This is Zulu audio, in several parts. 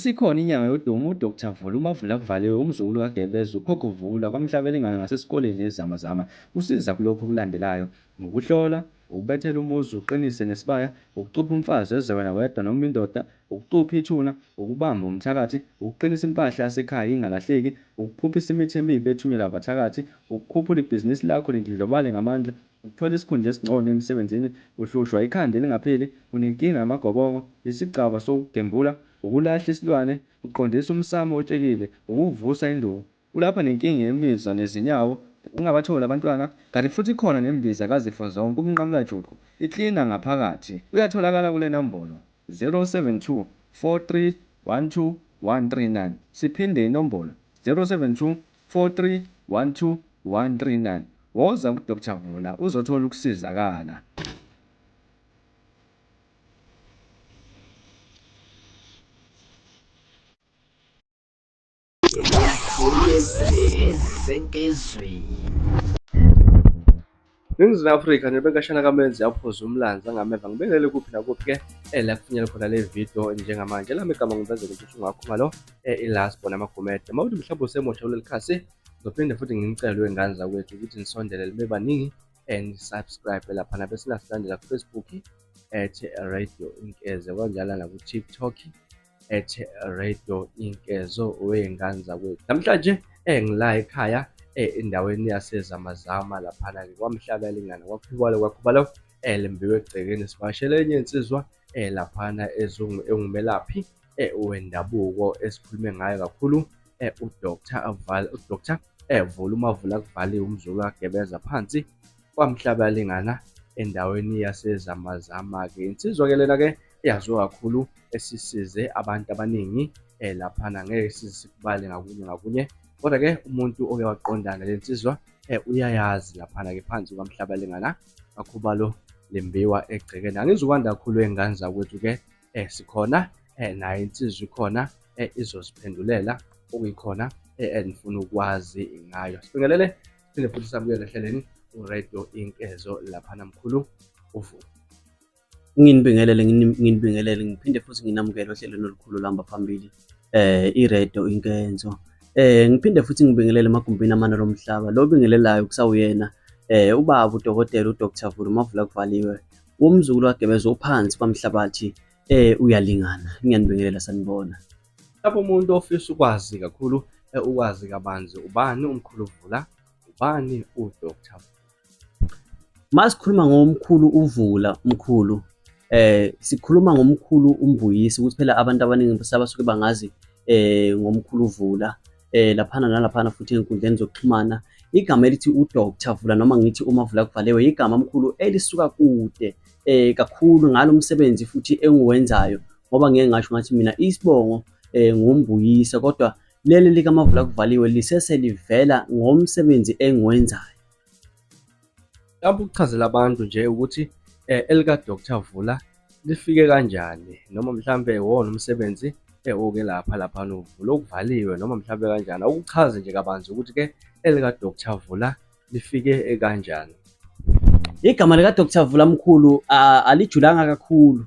Isikhona inyanga yodumo uDr Vula uMavulakuvaliwe umzukulu kaGebeza uKhokho Vula kwaMhlabelingana ngasesikoleni eZamazama. Usiza kulokhu okulandelayo, Ukuhlola, ukubethela umuzi uqinise nesibaya, ukucupha umfazi eze wena wedwa noma indoda, ukucupha ithuna, ukubamba umthakathi, ukuqinisa impahla yasekhaya ingalahleki, ukuphuphisa imithi emibi ethunyelwa abathakathi, ukukhuphula ibhizinisi lakho lindlondlobale ngamandla, ukuthola isikhundla esingcono emsebenzini, uhlushwa ikhanda elingapheli, unenkinga yamagobongo, isigcaba sokugembula, ukulahla isilwane, uqondisa umsamo otshekile, ukuvusa induku, ulapha nenkinga yemizwa nezinyawo, ungabatholi abantwana, kanti futhi ikhona nembiza kazifo zonke umnqamulajuqu, iklina ngaphakathi. Uyatholakala kule nombolo 072 43 12 139. Siphinde inombolo 072 43 12 139. Woza kuDr Vula uzothola ukusizakala. Ningizimu Afrika nebenkashana kamenzi yaphuza umlanzi angameva ngibelele kuphi nakuphi ke la kufinyela khona le video njengamanje lami igama ngiveze ukuthi ungakhumalo ilasbo namagumede uma uthi mhlawumbe usemusha kuleli khasi Ngizophinde futhi nginicele wey'ngane zakwethu ukuthi nisondele nibe baningi and subscribe laphana bese nasilandela ku-Facebook at Radio Inkezo kanjalo naku-TikTok at Radio Inkezo wey'ngane zakwethu. Namhlanje ngila ekhaya endaweni yaseZamazama laphana-ke kwaMhlabelingana kwaKhubalo kwaKhubalo limbiwe egcekeni sivakashele enye insizwa laphana engumelaphi wendabuko esikhulume ngayo kakhulu uDr Val uDr Vula uMavula kuvaliwe umzukulu kaGebeza phansi kwaMhlabayalingana endaweni yaseZamazama-ke. Insizwa-ke lena-ke eyaziwa kakhulu esisize abantu abaningi laphana ngeke size sikubale ngakunye ngakunye kodwa-ke umuntu oke waqondana le nsizwa uyayazi laphana-ke phansi kwaMhlabayalingana kakhubalo lembiwa egcekeni. Angizukwanda kakhulu ey'ngane zakwethu-ke sikhona nayo insizwa ikhona izoziphendulela okuyikhona enifuna ukwazi ngayo. Sibingelele siphinde futhi samukele ehleleni uRadio Inkezo laphana mkhulu uVula. Nginibingelele nginibingelele ngiphinde futhi nginamukele ohlelweni olukhulu olihamba phambili iRadio Inkenzo. Ngiphinde futhi ngibingelele emagumbini amane lomhlaba lo obingelelayo kusawuyena ubaba udokotela uDr Vula Mavula kuvaliwe womzukulu waGebeza ophansi kwaMhlabathi uyalingana. Ngiyanibingelela sanibona. Lapho umuntu ofisa ukwazi kakhulu ukwazi kabanzi ubani umkhulu Vula, ubani uDr. Masikhuluma ngomkhulu uVula mkhulu sikhuluma ngomkhulu uMbuyisi ukuthi phela abantu abaningi sabasuke bangazi ngomkhulu uVula laphana nalaphana futhi ey'nkundleni zokuxhumana igama elithi uDr Vula noma ngithi uMavula kuvalewe igama mkhulu elisuka kude kakhulu ngalo msebenzi futhi engiwenzayo ngoba ngeke ngasho ngathi mina isibongo nguMbuyisa kodwa leli likaMavula kuvaliwe lisese livela ngomsebenzi engiwenzayo. Mhlawumbe ukuchazela abantu nje ukuthi elika Dr Vula lifike kanjani noma mhlambe wona umsebenzi wokwelapha laphana uvula okuvaliwe noma mhlambe kanjani. Awukuchaze nje kabanzi ukuthi ke elika Dr Vula lifike kanjani. Igama lika Dr Vula mkhulu alijulanga kakhulu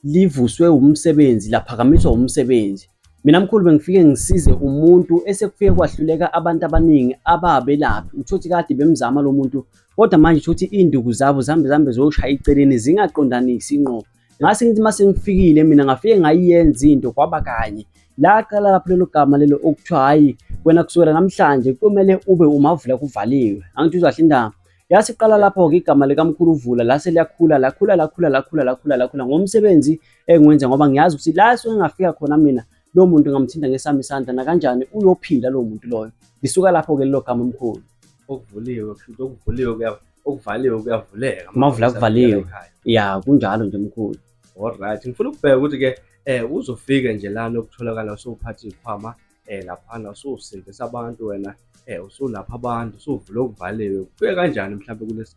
livuswe umsebenzi laphakamiswa umsebenzi. Mina mkhulu bengifike ngisize umuntu esekufike kwahluleka abantu abaningi ababelaphi uthothi kade bemzama lo muntu kodwa manje uthothi iy'nduku zabo zihambe zihambe ziyoshaya eceleni zingaqondanisi ngqo. Ngase ngithi uma sengifikile mina ngafike ngayiyenza into kwaba kanye laqala lapho lelo gama lelo okuthiwa hhayi wena kusukela namhlanje kumele ube umavula kuvaliwe angithi uzwa kahle indaba. Yasiqala lapho-ke igama likamkhulu uvula lase liyakhula lakhula lakhula lakhula lakhula lakhula ngomsebenzi engiwenza ngoba ngiyazi ukuthi la esuke ngafika khona mina lowo muntu ngamthinta ngesami isandla nakanjani uyophila lowo muntu loyo. Lisuka lapho-ke lelo gama omkhulu. Okuvuliwe kusho okuvuliwe kuya okuvaliwe kuyavuleka. Mavula kuvaliwe. Ya kunjalo nje mkhulu. Alright, ngifuna ukubheka ukuthi ke uzofike nje lana okutholakala usuphatha izikhwama laphana ususindisa abantu wena usulapha abantu usuvula okuvaliwe. Kufike kanjani mhlawumbe kulesi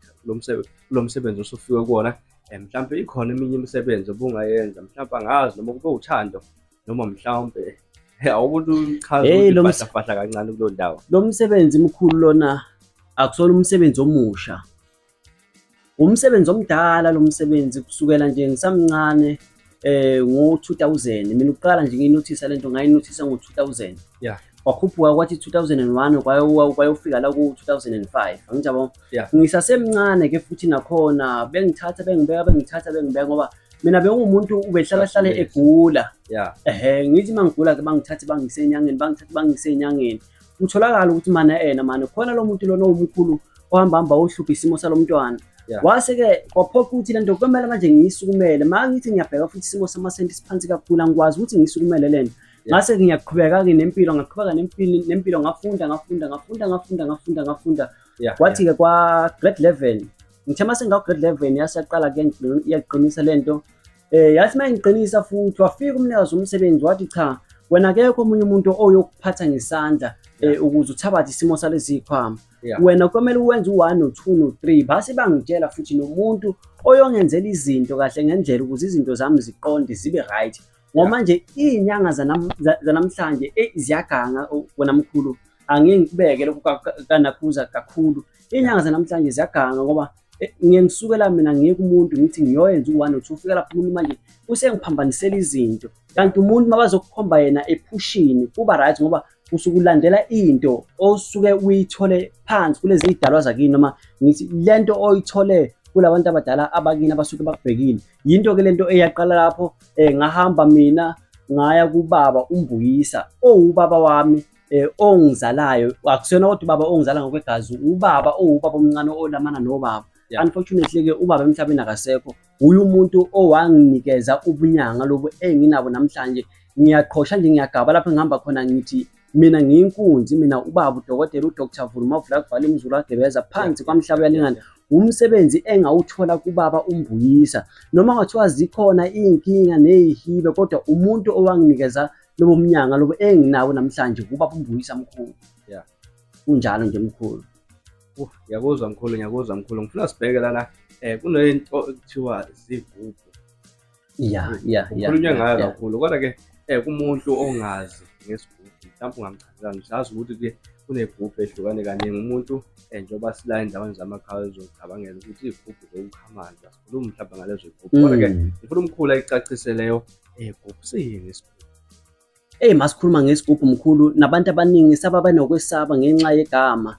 kulo msebenzi osufike kuwona? Mhlawumbe ikhona eminye imisebenzi obungayenza mhlawumbe angazi noma kube uthando noma mhlawumbe awukuthi uchaze Hey, ukuthi fahla fahla kancane kuleyo ndawo. Lo msebenzi mkhulu lona akusona umsebenzi omusha. Umsebenzi omdala lo msebenzi kusukela nje ngisamncane Ngo-2000 mina ukuqala nje ngiyinothisa lento, ngayinothisa ngo-2000. Kwakhuphuka kwathi 2001 kwayofika la ku-2005, angithi yabo. Ngisasemncane ke futhi nakhona bengithatha bengibeka, bengithatha bengibeka, ngoba mina bengumuntu ubehlala hlale egula. Ehhe, ngithi uma ngigula ke bangithathe bangise enyangeni, bangithathe bangise enyangeni. Kutholakala ukuthi mana ena mane khona lo muntu lona owumkhulu ohamba hamba ohlupha isimo salo mntwana. Wase-ke kwaphoqa ukuthi lento kumele manje ngiyisukumele. Ma ngithi ngiyabheka futhi isimo samasenti siphansi kakhulu, angikwazi ukuthi ngiyisukumele lento. Ngase ngiyaqhubeka-ke nempilo, ngaqhubeka nempilo, ngafunda, ngafunda, ngafunda, ngafunda, ngafunda, ngafunda. Kwathi-ke kwa-grade 11, ngithe uma sengaku-grade 11 yase yaqala-ke iyaqinisa lento. Yathi uma ingiqinisa futhi wafika umnikazi womsebenzi wathi cha, wena akekho omunye umuntu oyokuphatha ngesandla ukuze uthabathe isimo salezi zikhwama. Wena kumele uwenze u-1 no-2 no-3. Base bangitshela futhi nomuntu oyongenzela izinto kahle ngendlela ukuze izinto zami ziqonde zibe right. Ngoba manje iy'nyanga zanamhlanje ziyaganga wena mkhulu, angeke ngikubeke lokhu kanakhuza kakhulu. Iy'nyanga zanamhlanje ziyaganga ngoba ngiye ngisukela mina ngiye kumuntu ngithi ngiyoyenza u-1 no-2, ufika lapho umuntu manje usengiphambanisela izinto. Kanti umuntu uma bazokukhomba yena ephushini kuba right, ngoba usuke ulandela into osuke uyithole phansi kulezi zidalwa zakini, noma ngithi lento oyithole kulabantu abadala abakini abasuke bakubhekile. Yinto ke lento eyaqala lapho. Ngahamba mina ngaya kubaba uMbuyisa, owubaba wami ongizalayo. Akusiyona kodwa ubaba ongizala ngokwegazi, ubaba owubaba omncane olamana nobaba. Unfortunately ke ubaba emhlabeni akasekho. Uye umuntu owanginikeza ubunyanga lobu enginabo namhlanje. Ngiyaqhosha nje, ngiyagaba lapho engihamba khona ngithi mina ngiyinkunzi, mina ubaba udokotela uDr Vula Mavula Mzulu Agebeza phansi kwamhlaba uyalingana. Umsebenzi engawuthola kubaba uMbuyisa, noma ngathiwa zikhona iy'nkinga ney'hibe, kodwa umuntu owanginikeza lobo mnyanga lobo enginawo namhlanje ubaba uMbuyisa mkhulu. Kunjalo nje mkhulu. Ngiyakuzwa mkhulu, ngiyakuzwa mkhulu. Ngifuna sibheke lana kunento ekuthiwa zigubhu. Kukhulunywa ngayo kakhulu, kodwa ke kumuntu ongazi ngesigubhu mhlawumbe ungamchazela. Ngisazi ukuthi ke kunegubhu ehlukane kaningi. Umuntu njengoba sila endaweni zamakhaya uzocabangela ukuthi iy'gubhu zokukha amanzi, asikhulumi mhlawumbe ngalezo y'gubhu, kodwa ke ngifuna umkhulu ayicacise leyo gubhu. Siyini isigubhu? Eyi, masikhuluma ngesigubhu mkhulu, nabantu abaningi saba banokwesaba ngenxa yegama.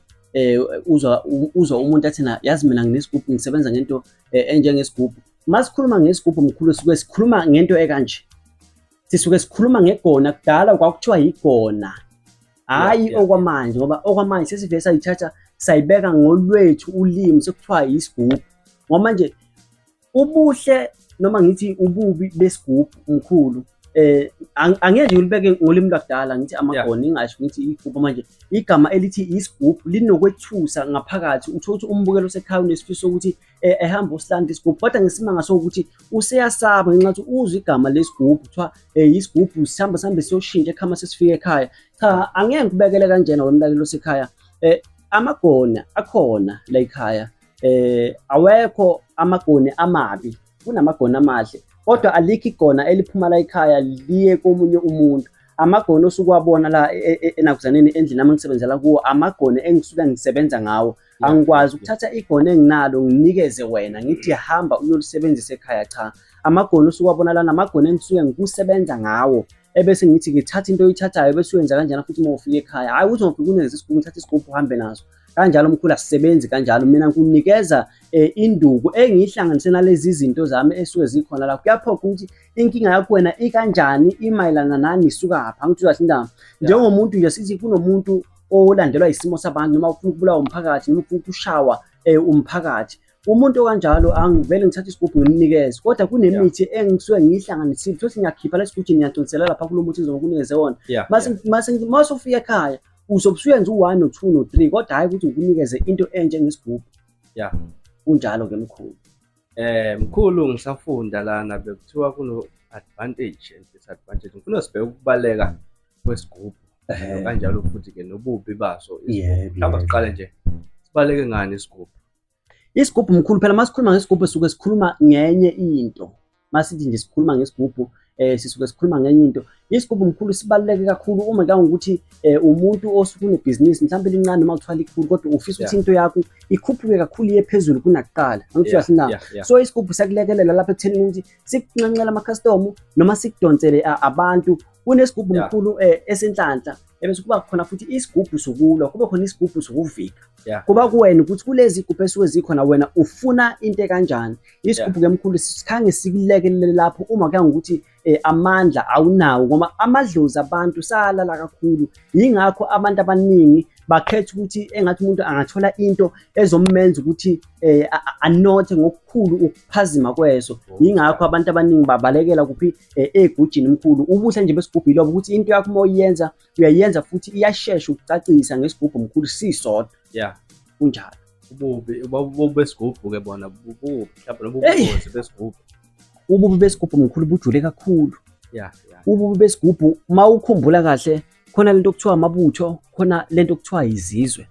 Uzwa umuntu athi na yazi mina nginesigubhu, ngisebenza ngento enjengesigubhu. Masikhuluma ngesigubhu mkhulu, sisuke sikhuluma ngento ekanje. Sisuke sikhuluma ngegona. Kudala kwakuthiwa yigona, hhayi okwamanje, ngoba okwamanje sesivele sayithatha sayibeka ngolwethu ulimi, sekuthiwa isigubhu. Ngoba manje ubuhle noma ngithi ububi besigubhu mkhulu, angeke nje ulibeke ngolimi lwakudala ngithi amagona, ngingasho ngithi igubhu. Manje igama elithi isigubhu linokwethusa ngaphakathi, uthola ukuthi umbukelo osekhaya unesifiso sokuthi ehambe usilanda isigubhu, kodwa ngesimanga sokuthi useyasaba ngenxa yokuthi uzwe igama lesigubhu kuthiwa isigubhu, sihamba sihambe siyoshintsha ekhaya sesifika ekhaya. Cha, angeke ngikubekele kanjena wemlalelo osekhaya. Amagona akhona la ekhaya, awekho amagoni amabi, kunamagoni amahle, kodwa alikho igona eliphuma la ekhaya liye komunye umuntu. Amagoni osuke wabona la enakuzaneni endlini nami engisebenzela kuwo, amagoni engisuke ngisebenza ngawo. Angikwazi ukuthatha igoni enginalo nginikeze wena ngithi hamba uyolisebenzisa ekhaya. Cha, amagoni osuke wabona lana amagoni engisuke ngikusebenza ngawo, ebese ngithi ngithatha into oyithathayo bese uyenza kanjena futhi uma ufika ekhaya. Hhayi ukuthi ngofika unikeze isigubhu, ngithathe isigubhu uhambe naso kanjalo mkhulu, asisebenzi kanjalo. Mina ngikunikeza induku engiyihlanganise nalezi zinto zami esuke zikhona la. Kuyaphoqa ukuthi inkinga yakho wena ikanjani, imayelana nani, isukaphi, angithi kahle indaba. Njengomuntu nje sithi kunomuntu olandelwa isimo sabantu, noma ufuna ukubulawa umphakathi, noma ufuna ukushawa umphakathi. Umuntu okanjalo angivele ngithathe isigubhu ngimnikeze, kodwa kunemithi engisuke ngiyihlanganisile, futhi ngiyakhipha lesigujini ngiyadonsela lapha kulo muthi ngizobe kunikeze wona. Mase ufika ekhaya uzobe usuyenza u-1 no-2 no-3, kodwa hhayi ukuthi ngikunikeze into enjengesigubhu. Kunjalo ke mkhulu. Mkhulu, ngisafunda lana bekuthiwa kuno advantage and disadvantage. Ngifuna sibheke ukubaleka kwesigubhu kanjalo futhi ke nobubi baso. Mhlawumbe siqale nje sibaleke ngani isigubhu? Isigubhu mkhulu, phela masikhuluma ngesigubhu suke sikhuluma ngenye into. Masithi nje sikhuluma ngesigubhu Sisuke sikhuluma ngenye into. Isigubhu mkhulu sibaluleke kakhulu uma kangokuthi umuntu osuke unebhizinisi mhlawumbe lincane noma kuthiwa likhulu, kodwa ufisa ukuthi into yakho ikhuphuke kakhulu iye phezulu kunakuqala. Angithi uyazi na? So isigubhu siyakulekelela lapha ekutheni ukuthi sikunxenxele amakhasitomu noma sikudonsele abantu. Kunesigubhu mkhulu esenhlanhla, ebese kuba khona futhi isigubhu sokulwa, kube khona isigubhu sokuvika. Kuba kuwena ukuthi kulezi gubhu esuke zikhona wena ufuna into ekanjani. Isigubhu ke mkhulu sikhange sikulekelele lapho uma kuya ngokuthi amandla awunawo, ngoba amadlozi abantu salala kakhulu. Yingakho abantu abaningi bakhetha ukuthi engathi umuntu angathola into ezomenza ukuthi anothe ngokukhulu ukuphazima kweso. Yingakho abantu abaningi babalekela kuphi egujini mkhulu. Ubuhle nje besigubhu yilobo ukuthi into yakho uma uyenza uyayenza futhi iyashesha ukucacisa ngesigubhu mkhulu sisodwa. Kunjalo. Ububi besigubhu ke bona bubi mhlawumbe noma ubungozi besigubhu. Ububi besigubhu mkhulu bujule kakhulu. Ububi besigubhu uma ukhumbula kahle, khona lento okuthiwa amabutho, khona lento okuthiwa izizwe.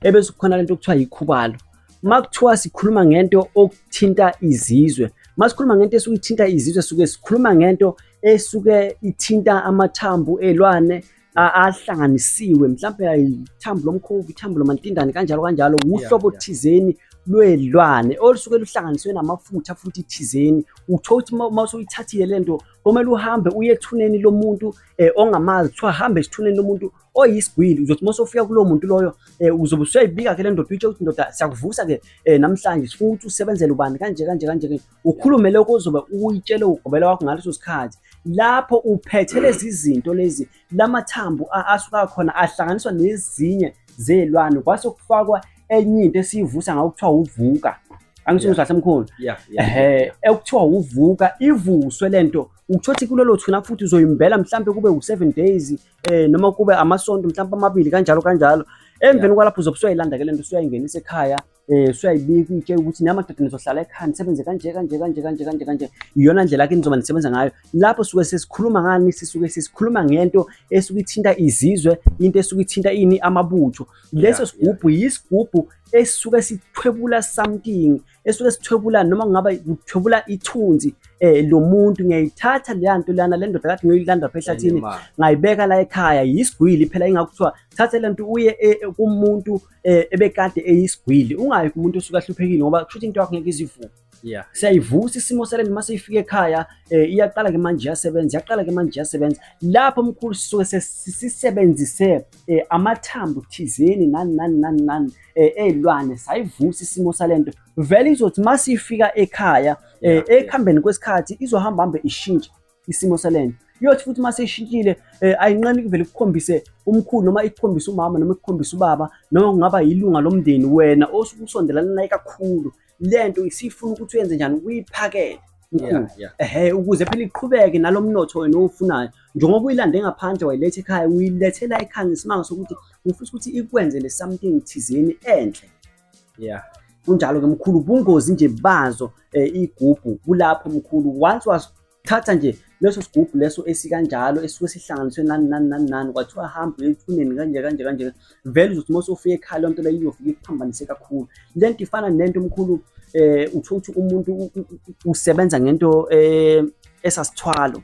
Ebese kukhona lento okuthiwa ikhubalo. Uma kuthiwa sikhuluma ngento okuthinta izizwe, uma sikhuluma ngento esuke ithinta izizwe, suke sikhuluma ngento esuke ithinta amathambo elwane ahlanganisiwe, mhlawumbe ithambo lomkhovu, ithambo lomantindane, kanjalo kanjalo, uhlobo thizeni lwelwane olusuke luhlanganiswe namafutha futhi thizeni. Uthola ukuthi uma usuyithathile lento kumele uhambe uye ethuneni lomuntu ongamazi, kuthiwa hambe esithuneni lomuntu oyisigwili. Uzothi uma usufika kulowo muntu loyo, uzobe usuyayibika ke le ndoda, uyitshe ukuthi ndoda siyakuvusa ke namhlanje, sifuna ukuthi usebenzele ubani kanje kanje kanje, ukhulume lokho ozobe uyitshele ugobela wakho ngaleso sikhathi. Lapho uphethe lezi zinto lezi, lamathambo asuka khona ahlanganiswa nezinye zelwane, kwase kufakwa enye into esiyivusa ngayo kuthiwa uvuka. Angisho kahle mkhulu? Ekuthiwa uvuka, ivuswe lento. Uthothi kulelo thuna futhi uzoyimbela mhlambe kube u7 days noma kube amasonto mhlambe amabili kanjalo kanjalo. Emveni kwalapho uzobe usuyayilanda ke lento, usuyayingenisa ekhaya, usuyayibika uyitshela ukuthi namadoda nizohlala ekhaya nisebenze kanje kanje kanje kanje kanje kanje. Iyona ndlela yakhe nizoba nisebenza ngayo. Lapho suke sesikhuluma ngani? Sisuke sesikhuluma ngento esuke ithinta izizwe, into esuke ithinta ini, amabutho. Leso sigubhu yisigubhu esisuke sithwebula something, esuke sithwebula noma kungaba kuthwebula ithunzi lomuntu. Ngiyayithatha leya nto lana, le ndoda kade ngiyoyilanda lapha ehlathini, ngayibeka la ekhaya. Yisigwili phela, ingakho kuthiwa thatha le nto uye kumuntu ebekade eyisigwili, ungayi kumuntu osuke ahluphekile, ngoba kusho ukuthi into yakho ngeke izivuke. Siyayivusa isimo salento mase ifika ekhaya, iyaqala ke manje iyasebenza, iyaqala ke manje iyasebenza. Lapho mkhulu sisuke sisebenzise amathambo thizeni nani nani nani nani ey'lwane, sayivusa isimo salento. Vele izothi mase ifika ekhaya, ekuhambeni kwesikhathi izohamba hambe ishintshe isimo salento. Iyothi futhi mase ishintshile, ayinqeni kuvele ikukhombise umkhulu noma ikukhombise umama noma ikukhombise ubaba noma kungaba yilunga lomndeni wena osuke usondelana naye kakhulu. Lento isifuna ukuthi uyenze njani, uyiphakele mkhulu. Ukuze phela iqhubeke nalomnotho wena owufunayo. Njengoba uyilande ngaphandle wayiletha ekhaya, uyilethela ekhaya ngesimanga sokuthi ufisa ukuthi ikwenzele something thizeni enhle. Kunjalo ke mkhulu, ubungozi nje bazo igubhu kulapho mkhulu. Once wasithatha nje leso sigubhu leso esikanjalo esuke sihlanganiswe nani nani nani nani, kwathiwa hamba uye ethuneni kanje kanje kanje, vele uzothi uma usufika ekhaya leyo nto leyo iyofika ikuphambanise kakhulu. Lento ifana nento mkhulu, uthola ukuthi umuntu usebenza ngento esasithwalo.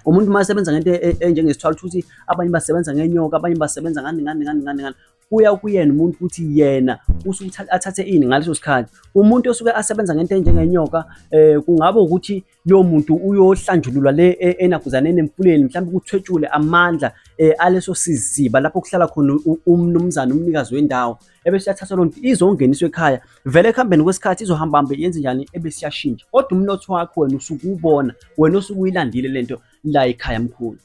Umuntu uma esebenza ngento enjengesithwalo, uthi abanye basebenza ngenyoka, abanye basebenza ngani ngani ngani ngani ngani. Kuya kuyena umuntu ukuthi yena usuke athathe ini ngaleso sikhathi. Umuntu osuke asebenza ngento enjengenyoka, kungaba ukuthi lowo muntu uyohlanjululwa le enaguzaneni emfuleni, mhlawumbe kuthwetshule amandla aleso siziba lapho kuhlala khona umnumzane umnikazi wendawo, ebese uyathatha loo nto izongeniswa ekhaya. Vele ekuhambeni kwesikhathi izohamba hambe yenze njani, ebese iyashintsha. Kodwa umnotho wakho wena usuke uwubona, wena osuke uyilandile lento la ekhaya mkhulu.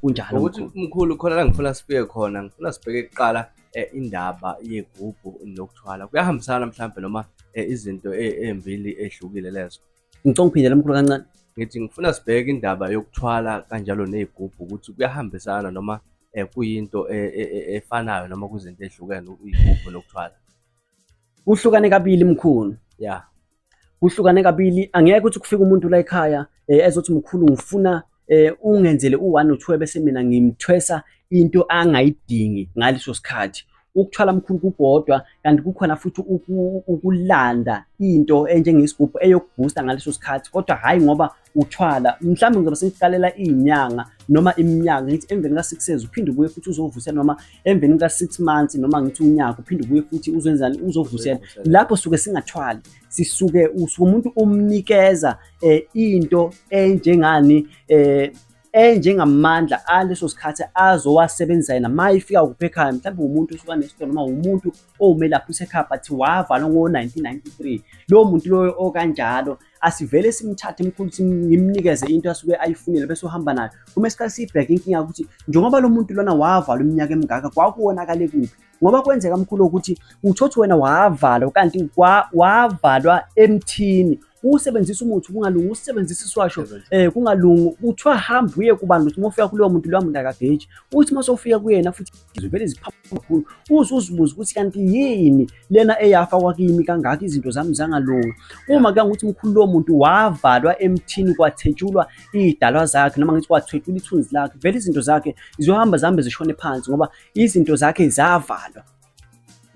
Kunjalo Ukuthi mkhulu. Mkhulu, khona la ngifuna sifike khona, ngifuna sibheke kuqala indaba yegubhu nokuthwala. Kuyahambisana mhlambe noma izinto ey'mbili ey'hlukile lezo? Ngicela ungiphindele mkhulu kancane. Ngithi ngifuna sibheke indaba yokuthwala kanjalo ney'gubhu ukuthi kuyahambisana noma kuyinto efanayo noma kuzinto ey'hlukene iy'gubhu nokuthwala. Kuhlukane kabili mkhulu. Kuhlukane kabili. Angeke ukuthi kufike umuntu la ekhaya ezothi mkhulu ngifuna ungenzele u-1 no 2, bese mina ngimthwesa into angayidingi ngaleso sikhathi. Ukuthwala mkhulu kukodwa, kanti kukhona futhi ukulanda into enjengesigubhu eyokubhusta ngaleso sikhathi, kodwa hhayi ngoba uthwala. Mhlawumbe ngizobe sengikuqalela iy'nyanga noma iminyaka, ngithi emveni ka-6 years uphinde ubuye futhi uzovusela, noma emveni ka-6 months noma ngithi unyaka uphinde ubuye futhi uzwenzani, uzovusela. Lapho suke singathwali, sisuke usuke umuntu umnikeza into enjengani, enjengamandla aleso sikhathi azowasebenzisa yena uma efika kuphi ekhaya. Mhlawumbe umuntu osuka nesitolo noma umuntu owumelaphi usekhaya but wavalwa ngo-1993. Lowo muntu loyo okanjalo asivele simthathe mkhulu, ngimnikeze into asuke ayifunile bese uhamba nayo. Uma siqale siyibheke inkinga ukuthi njengoba lo muntu lona wavalwa iminyaka emingaka, kwakuwonakale kuphi? Ngoba kwenzeka mkhulu ukuthi uthothe wena wavalwa, kanti wavalwa emthini, usebenzisa umuthi kungalungi, usebenzisa iswasho kungalungi. Kuthiwa hamba uye kubantu, uthi uma ufika kuloyo muntu, loyo muntu akageji. Uthi uma sewufika kuyena futhi zivele ziphapha kakhulu, uze uzibuze ukuthi kanti yini lena eyafakwa kimi kangaka, izinto zami zangalunga. Uma kuya ngokuthi mkhulu lowo muntu wavalwa emthini, kwathetshulwa iy'dalwa zakhe, noma ngithi kwathwetshulwa ithunzi lakhe, vele izinto zakhe ziyohamba zihambe zishone phansi ngoba izinto zakhe zavalwa.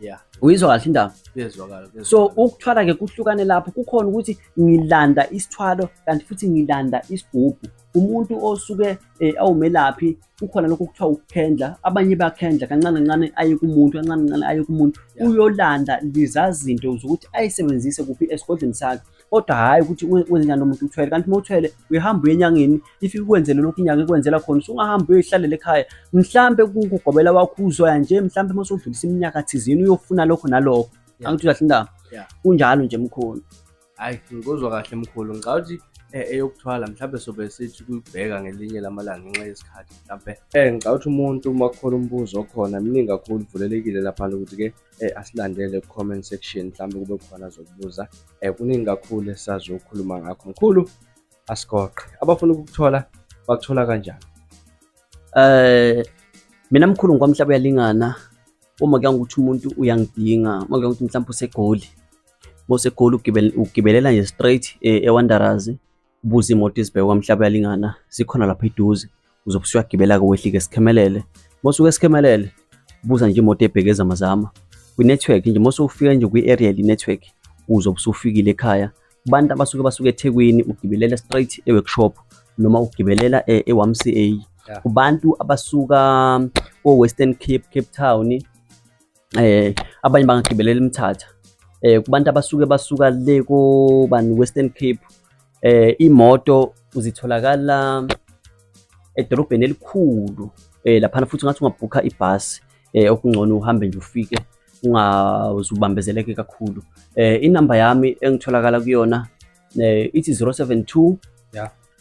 Yeah. Uyizwa kahle indaba? Kuyezwakala. So ukuthwala-ke kuhlukane lapho, kukhona ukuthi ngilanda isithwalo kanti futhi ngilanda isigubhu. Umuntu osuke awumelaphi, kukhona lokho okuthiwa ukukhendla, abanye bakhendla kancane kancane aye kumuntu, kancane kancane aye kumuntu, uyolanda leza zinto zokuthi ayisebenzise kuphi, esigodlweni sakhe. Kodwa hhayi ukuthi wenze njani umuntu uthwele, kanti uma uthwele uyahamba uye enyangeni, ifike ikwenzele lokhu inyanga ikwenzela khona, usungahamba uyoyihlalela ekhaya. Mhlampe kukugobela wakho uzoya nje, mhlampe uma usudlulisa iminyaka thizeni uyofuna lokho nalokho. Angithi kahle indaba? Kunjalo nje mkhulu. Hhayi, ngikuzwa kahle mkhulu. Ngicabanga ukuthi eyokuthwala mhlampe sobe sithi ukuyibheka ngelinye lamalanga ngenxa yesikhathi mhlampe. Ngicabanga ukuthi umuntu uma kukhona umbuzo okhona, miningi kakhulu, vulelekile laphana ukuthi-ke asilandele ku-comment section, mhlampe kube khona azokubuza. Kuningi kakhulu esisazokhuluma ngakho mkhulu. Asigoqe, abafuna ukukuthola bakuthola kanjani? Mina mkhulu ngkwamhlaba uyalingana. Uma kuya ngokuthi umuntu uyangidinga, uma kuya ngokuthi mhlawumbe useGoli, uma useGoli ugibelela nje straight eWanderers, ubuze imoto izibheke kwaMhlaba uyalingana, zikhona lapha eduze, uzobe usuyagibela-ke wehlike eSikhemelele. Uma usuke eSikhemelele, buza nje imoto ebheke eZamazama kwi-network nje, uma usufika nje kwi-area network uzobe usufikile ekhaya. Kubantu abasuke basuke eThekwini, ugibelela straight e-workshop noma ugibelela e-YMCA. Kubantu abasuka ko-Western Cape, Cape Town, abanye bangagibelela eMthatha. Kubantu abasuke basuka le kobani Western Cape, imoto uzitholakala edolobheni elikhulu laphana, futhi ngathi ungabhukha ibhasi, okungcono uhambe nje ufike ungazubambezeleke kakhulu. Inamba yami engitholakala kuyona ithi 072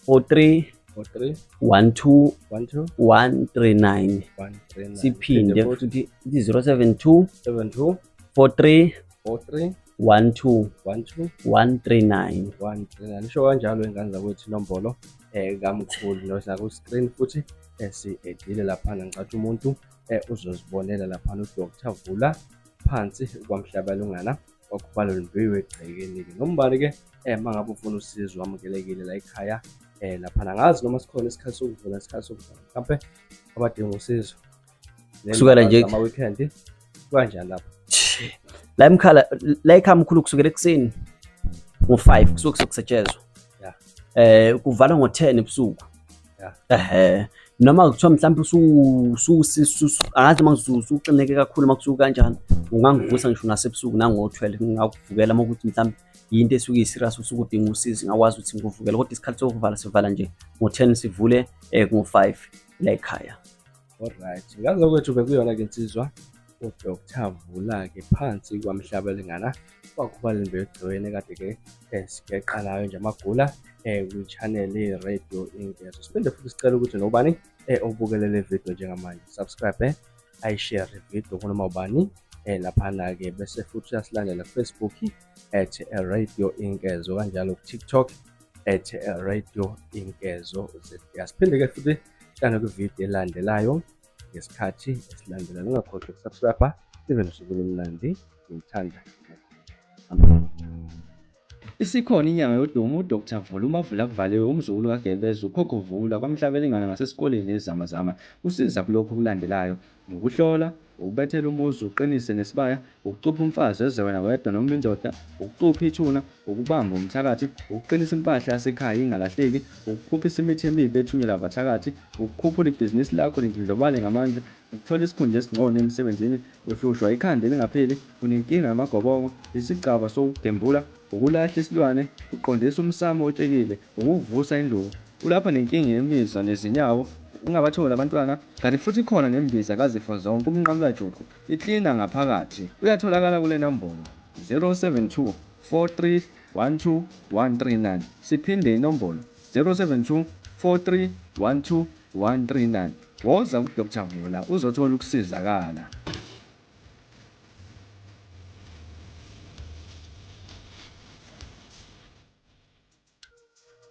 43 43 12 12 139. 139. Siphinde futhi ithi 072 72 43 43 12 12 139. 139. Nisho kanjalo ingane zakwethu, inombolo kamkhulu naku-screen futhi esi-edile laphana. Ngicathi umuntu uzozibonela laphana uDr Vula phansi kwaMhlabelungana kwakhubalo limbiwe egcekeni-ke. Nombani-ke uma ngabe ufuna usizo wamukelekile la ekhaya laphana. Angazi noma sikhona isikhathi sokuvula, isikhathi sokuvala mhlampe abadinga usizo Kusukela nje ama-weekend kanjani lapho? La emkhala, la ekhaya mkhulu, kusukela ekuseni ngo-5 kusuke kusetshezwa, kuvalwa ngo-10 ebusuku. Noma kuthiwa mhlawumbe angazi noma usuxineke kakhulu, uma kusuka kanjani ungangivusa ngisho nasebusuku nango-12, ngingakuvukela. Uma kuthi mhlawumbe yinto esuke iyi-serious, usuke udinga usizo, ngingakwazi ukuthi ngikuvukele. Kodwa isikhathi sokuvala, sivala nje ngo-10, sivule ngo-5 la ekhaya. Alright, ngaze kwethu bekuyona-ke insizwa uDr Vula-ke phansi kwaMhlabelingana kwakhubalimbe egcekeni kade-ke sigeqa nayo nje amagula kwi-channel ye-Radio Inkezo. Siphinde futhi sicela ukuthi nobani obukele le video njengamanje subscribe, ayishare video kunoma ubani laphana-ke, bese futhi uyasilandela ku-Facebook at Radio Inkezo, kanjalo ku-TikTok at Radio Inkezo. Siphinde-ke futhi hlangane kwividiyo elandelayo ngesikhathi esilandelayo. Ungakhohlwa ukusubscribe, sibe nosuku olumnandi. Ngithanda. Isikhona inyanga yodumo uDr Vula uMavula kuvaliwe, umzukulu kaGebeza, ukhokho Vula kwaMhlabelingana ngasesikoleni eZamazama. Usiza kulokhu okulandelayo: ukuhlola, Ukubethela umuzi uqinise nesibaya, ukucupha umfazi eze wena wedwa noma indoda, ukucupha ithuna, ukubamba umthakathi, ukuqinisa impahla yasekhaya ingalahleki, ukuphuphisa imithi emibi ethunyelwa abathakathi, ukukhuphula ibhizinisi lakho lindlondlobale ngamandla, ukuthola isikhundla esingcono emsebenzini, uhlushwa ikhanda elingapheli, unenkinga yamagobongo, isigcaba sokugembula, ukulahla isilwane, uqondisa umsamo otshekile, ukuvusa induku, ulapha nenkinga yemizwa nezinyawo, ungabatholi abantwana, kanti futhi ikhona nembiza kazifo zonke umnqamulajuqu, iklina ngaphakathi. Uyatholakala kule nombolo 072 43 12 139. Siphinde inombolo 072 43 12 139. Woza kuDr Vula uzothola ukusizakala.